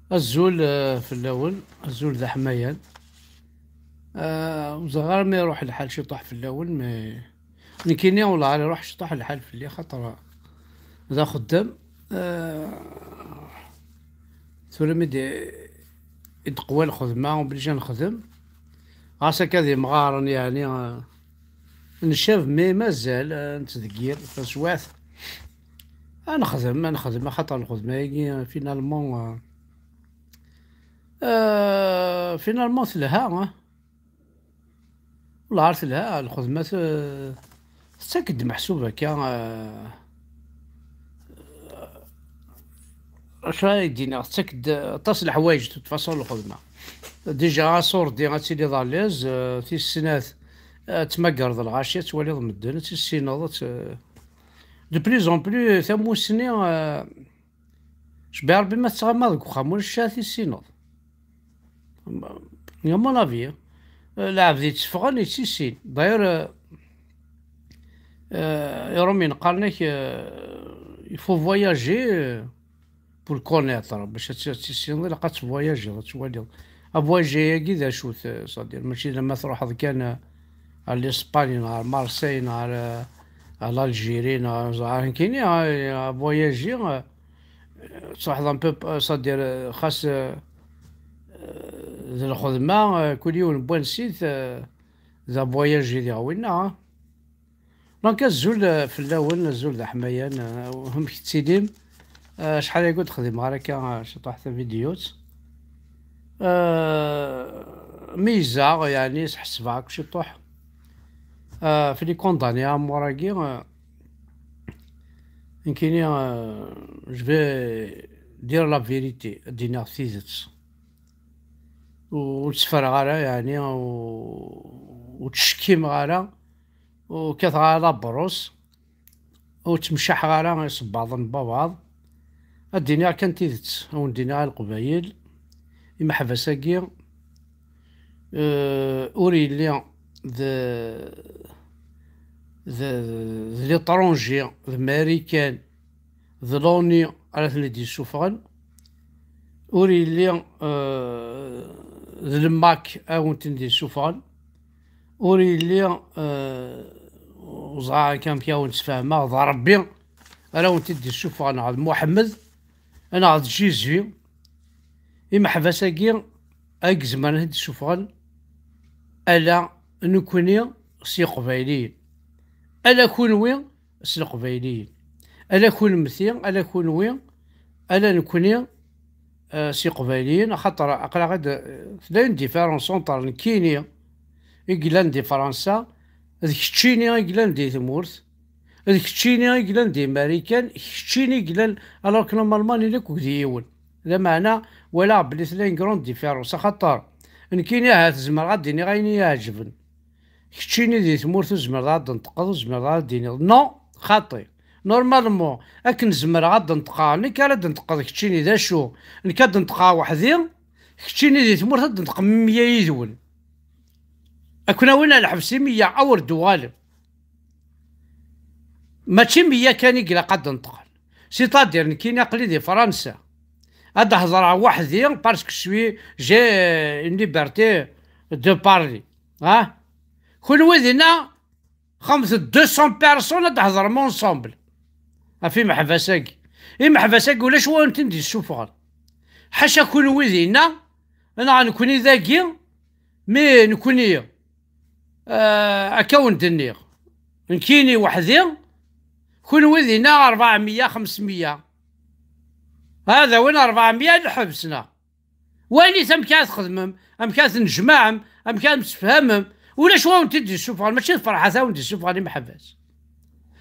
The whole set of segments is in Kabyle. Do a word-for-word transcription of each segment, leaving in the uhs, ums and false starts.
Azul, eh, fell-awen, azul d aḥmayan. Eh, ur ẓriɣ ara ma iruḥ lḥal ciṭuḥ fell-awen, mais nekkini ur iruḥ ciṭuḥ lḥal fell-i, xaṭer d axeddam. Eh, tura mi d-, i d-qwa lxedma, obligé nexdem. Ɣas akka d imɣaren, yeɛni, eh, ncab, mais mazal, eh, nettdeggir taswiɛt. Ad nexdem, ad nexdem, axaṭer lxedma-agi, finalement, euh, euh, finalement telha, hein. Wellah ar telha, lxedma te-, tettak-d meḥsub akka, euh, acu ara d-iniɣ, tettak-d aṭas n leḥwayeǧ, de toute façon, lxedma. Déjà, asurdi ad tiliḍ à l'aise, euh, tis snat, ad tmagreḍ lɣaci, ad twaliḍ medden, ad tissineḍ, ad t-, de plus en plus, tamussni, euh, cbi Ṛebbi ma tettɣamaḍ deg uxxam, ulac ara tissineḍ. À mon avis, euh, lɛebd yetteffɣen yettissin. D'ailleurs, euh, euh, Iṛumyen qqaren-ak, euh, il faut voyager, euh, pour le connaître, bac ad tt-, ad tissineḍ, ilaq ad tvoyagiḍ, ad twaliḍ. Avoyager-agi d acu-t, c'est-à-dire, mačči d ma truḥeḍ kan, euh, à l'Espagne, neɣ ar Marseille, neɣ ar, euh, à l'Algérie, neɣ, neɣ ar nekkini, euh, avoyager, euh, truḥeḍ un peu, euh, c'est-à-dire, euh, xas, euh, euh, d lxedma, euh, kul yiwen n wansi-t, euh, d avoyager diɣ winna, hein. Donc, azul, euh, fell-awen, azul d aḥmayan, euh, amek tettilim? Euh, acḥal aya ur d-xdimeɣ ara akka, euh, ciṭuḥ tavidyut. Euh, meyyzeɣ, yeɛni, sḥesbeɣ akk ciṭuḥ. Euh, fili condamné à mort-agi, euh, nekkini, euh, je vais dire la vérité, ad d-iniɣ tidet. Ur tteffreɣ ara, yeɛni, ur, ur ttcekkimeɣ ara. Ur kkateɣ ara la brosse, ur ttemcaḥeɣ ara isebbaḍen n wabaḍ. Ad d-iniɣ kan tidet, ad wen-d-iniɣ a Leqbayel, imeḥbas-agi, euh, ur yelli d, d, d l'étranger, d Marikan, d l'ONU ara ten-id-yessufɣen. Ur yelli, euh, d le MAK ara wen-ten-id-yessufɣen. Ur yelli, euh, ur ẓriɣ akka amek ara wen-d-sfehmeɣ, d Ṛebbi ara wen-t-id-yessufɣen, neɣ d Muḥemmed, neɣ d Jizi. Imeḥbas-agi ay izemren ad t-id-ssufɣen, ala nekkni s Yeqbayliyen, ala kunwi s Leqbayliyen. Ala kunemti, ala kunwi, ala nekni, euh, s Iqbayliyen, axaṭer aql-aɣ-d, euh, tella une différence entre nekkini i yellan di Fransa, d keččini i yellan di tmurt, d keččini i yellan di Marikan, keččini i yellan, alors que normalement nella akk deg yiwen. Lameɛna walaɣ belli tella une grande différence, axaṭer nekkini ahat zemreɣ ad d-iniɣ ayen i yi-iɛeǧben. Keččini di tmurt ur tezmireḍ ad d-tenṭqeḍ, ur tezmireḍ ad d-tiniḍ. Non, xaṭi. Normalement, akken zemreɣ ad d-neṭqeɣ, nekk ara d-neṭqeɣ d keččini, d acu? Nekk ad d-neṭqeɣ weḥd-i, keččini di tmurt ad d-neṭqem meyya yid-wen. Ad ken-awin ar lḥebs i meyya, awer d-tuɣalem. Mačči meyya kan i ilaq ad d-neṭqen. C'est-à-dire, nekkini aql-i di Fransa. Ad d-hedreɣ weḥd-i, parce que je suis, j'ai une liberté de parler. Ha? Kunwi dinna, xemt deux cents personnes ad d-hedrem ensemble. Ɣef imeḥbas-agi. Imeḥbas-agi ulac wa ur ten-d-yessufɣen. Ḥaca kunwi dinna, neɣ nekni dagi, mi nekni, euh, akka wen-d-nniɣ. Nekkini weḥd-i, kunwi dinna rebɛemya, xemsemya. Ad awin rebɛemya i lḥebs, neɣ? Walit amek ara txedmem, amek ara tennejmaɛem, amek ara temsefhamem. Ulac wa wen-t-id-yessufɣen, mačči d Ferḥat ara wen-d-yessufɣen imeḥbas.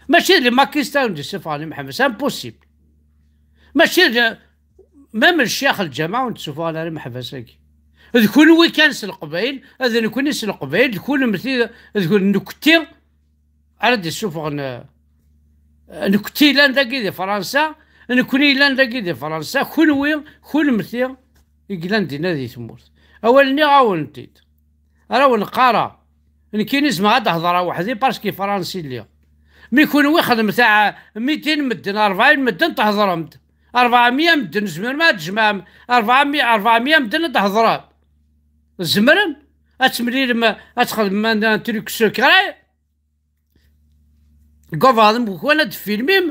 Mačči d les makistes ara wen-d-yessufɣen imeḥbas, impossible. Mačči d, même ccix lǧameɛ ur wen-d-ssufɣen ara imeḥbas-agi. D kunwi kan s Leqbayel, d nekni s Leqbayel, d kunemti, d kun-, nekkti, ara d-issufɣen, eh, nekkti yellan dagi di Fransa, nekni yellan dagi di Fransa, kunwi, kunemti i yellan dinna di tmurt. Awal nniɣ-awen-t-id. Ara wen-qqareɣ. Nekkini zemreɣ ad d-hedreɣ weḥd-i parce que Fransi lliɣ. Mi kunwi xedmet a-, mitin medden, rebɛin medden, thedrem-d. Ṛebɛemya medden, tzemrem ad tjemɛem ṛebɛemya, ṛebɛemya medden ad d-hedṛem? Tzemrem ad temlilem, ad txedmem un, un truc secret? Deg ubeɛḍ n wekwan ad d-tfilmim,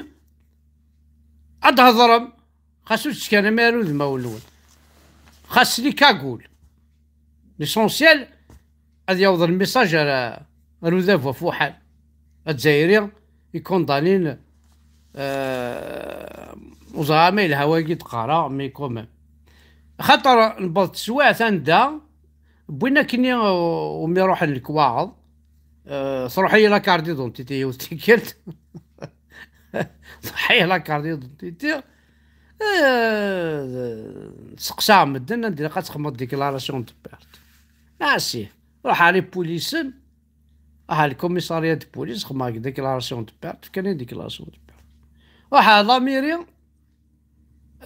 ad d-hedṛem. Xas ur tettkanim ara udmawen-nwen. Xas les cagoules. L'essentiel ad yaweḍ lmessage ar, ar udabu afuḥan azzayri ikundanin, euh, ur ẓriɣ ma yelha wagi d-qqareɣ, mais quand même. Axaṭer newweḍ teswiɛt anda wwin akkenni, euh, umi ruḥen lekwaɣeḍ, euh, truḥ-iyi la carte d'identité yiwet tikkelt. Truḥ-iyi la carte d'identité. Eh, seqsaɣ medden anda ilaq ad txedmeḍ déclaration de perte. Ah si, ruḥ ar ipulisen, ruḥ ar le commissariat de police, xedmeɣ déclaration de perte, fkan-iyi déclaration de perte. Ruḥ ar la mairie,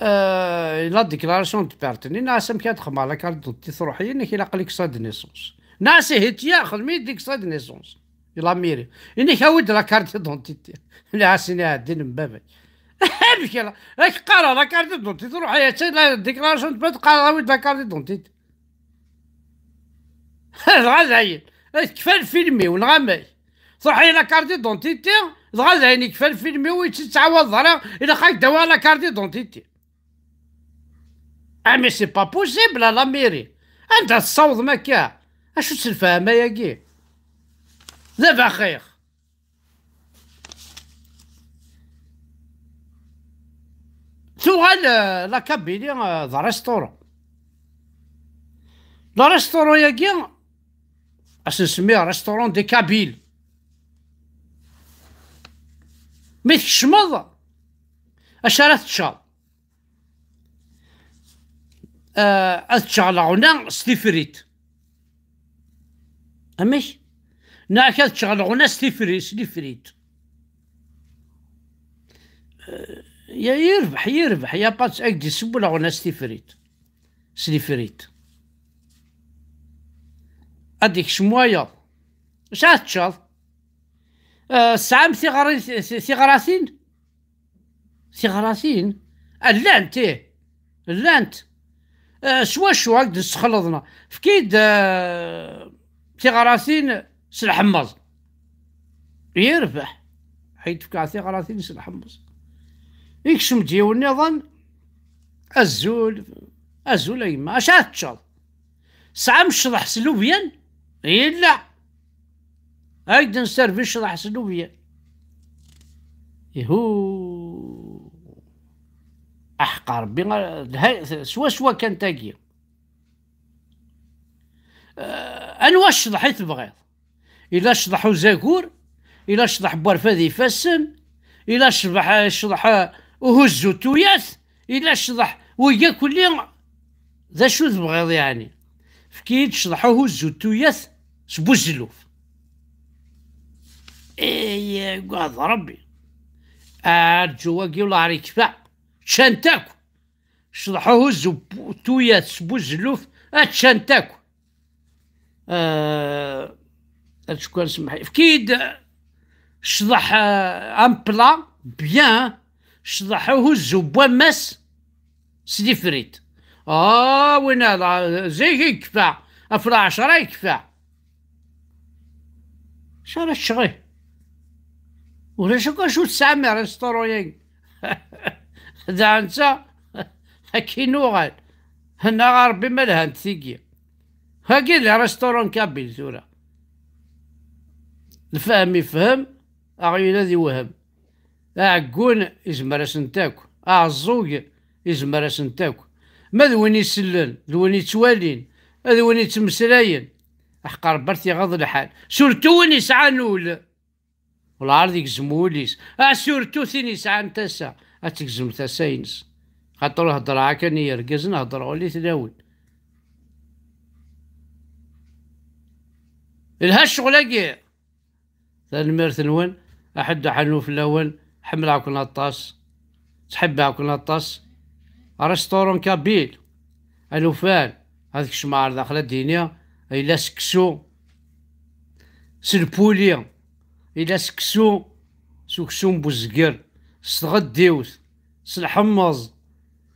euh, la déclaration de perte. Nniɣ-as amek ad xedmeɣ la carte d'identité truḥ-iyi, nniɣ-as ilaq l'extrait de naissance. Nniɣ-as ihi ttya, xdem-iyi-d l'extrait de naissance. Di la mairie. Ini-k awi-d la carte d'identité. Nniɣ-as ini ɛeddi n baba-k. Amek la, ak qqareɣ la carte d'identité, ruḥ ay attan la déclaration de perte, qqareɣ awi-d la carte d'identité. Dɣa dayen, ay tekfa lfilm-iw, neɣ amek? Truḥ-iyi la carte d'identité, dɣa dayen yekfa lfilm-iw, ur yettɛawad ara, ilaq ad d-awiɣ la carte d'identité. Ah, mais c'est pas possible, à la mairie. Anda tessawḍem akka? Acu-tt lefhama-agi? D abaxix. Tuɣal, euh, la Kabylie, euh, d restaurant. Le restaurant-agi, ad s-nsemmi restaurant des Kabyles. Mi tkecmeḍ, acu ara teččeḍ? Ah, ad ččeɣ leɣna s tifrit. Amek? Nniɣ-ak ad ččeɣ leɣna s tifri-, s lifrit. Ah, ya yirbeḥ, yirbeḥ, ya pas, ad k-d-iseww leɣna s tifrit. S lifrit. Ad d-ikcem wayeḍ. Acu ara teččeḍ? Ah, tesɛam tiɣri-, ti-, tiɣratin? Tiɣratin? Ah, llant, ih. Llant. Ah, s wacu ad d-ssexleḍna? Efk-iyi-d, ah, tiɣratin s lḥemmeẓ. Yirbeḥ. Ad d-fkeɣ tiɣratin s lḥemmeẓ. Ikcem-d yiwen nniḍen. Azul. Azul a yemma. Acu ara teččeḍ? Tesɛam ccḍeḥ s lubyan? Yella. Ad k-d-nservi ccḍeḥ s lubyan. Ihu. Aḥeqqa Rebbi, swaswa kan tagi. Eh, anwa ccḍeḥ i tebɣiḍ? Ila ccḍeḥ uzagur, ila ccḍeḥ n warfad ifassen, ila ccḍeḥ, ccḍeḥ, eh, uhuzzu tuyat, ila ccḍeḥ, wigi kulli d acu tebɣiḍ yeɛni? Efk-iyi-d ccḍeḥ uhuzzu tuyat s buzelluf. Ey, gad Rebbi. Arǧu wagi ula ar ikfa. Ččant akk. Ccḍeḥ uhuzzu tuyat s buzelluf, ad ččant akk. Ah, ad cukkan semmeḥ. Efk-iyi-d ccḍeḥ, ah, un plat, bien, ccḍeḥ uhuzzu n wammas s lifrit. Ah, win ala, zik i yekfa, ɣef lɛecṛa i yekfa. Acu ara ččeɣ, ih? Ulac akk acu tesɛam i restaurant-agi. Da netta, akken uɣal. Hennaɣ a Rebbi ma lhant tigi. Hagi d restaurant kabyle tura. Lfahem ifhem, aɣyul ad iwhem. Aɛeggun izmer-asent akk, aɛeẓẓug izmer-asent akk. Ma d win isellen, d win ittwalin, d win ittmeslayen, aḥeqq Rebbi ar t-iɣaḍ lḥal. Surtout win isɛan ul. Welɛar ad igzem wul-is. Ah, surtout tin yesɛan tasa, ad tegzem tasa-ines. Xaṭer ur heddreɣ kan i yergazen, heddreɣ ula i tlawin. Ilha ccɣel-agi. Tanemmirt-nwen, aḥuddu ḥanun fell-awen, ḥemmleɣ-ken aṭas, ttḥibbiɣ-ken aṭas. Restaurant kabyle, alufan, ad kecmeɣ ɣer daxel ad d-iniɣ, yella seksu s lpuli, yella seksu s uksum n uzger, s tɣeddiwt, s lḥemmeẓ,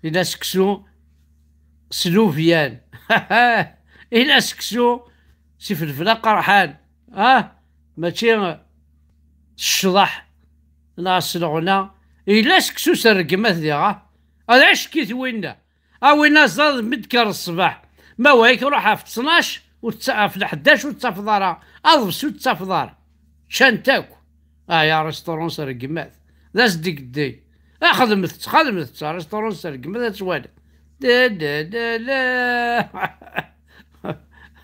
Yella seksu s lubyan. Yella seksu s ifelfel aqerḥan. Ah, mačči s ccḍeḥ neɣ s leɣna. Yella seksu s rregmat diɣ, ah. Ad acek-it winna. A winna ẓẓad mi d-kker ṣṣbeḥ. Ma wayek ruḥ ɣef ttnac u ɣef lḥeddac ur tettafeḍ ara. Aḍebsi ur tettafeḍ ara. Ččan-t akk. Ah, ya restaurant s rregmat. D asdegdeg. Ah, xedmet-tt, xedmet-tt, restaurant s rregmat ad twalem. Da, da, da, da.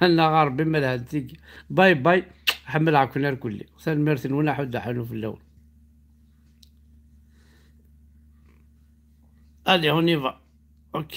Annaɣ a Ṛebbi ma lhant tigi. Bye bye. Ḥemmleɣ-ken irkelli. Tanemmirt-nwen, aḥuddu aḥunnu fell-awen. Allez, on y va. Ok.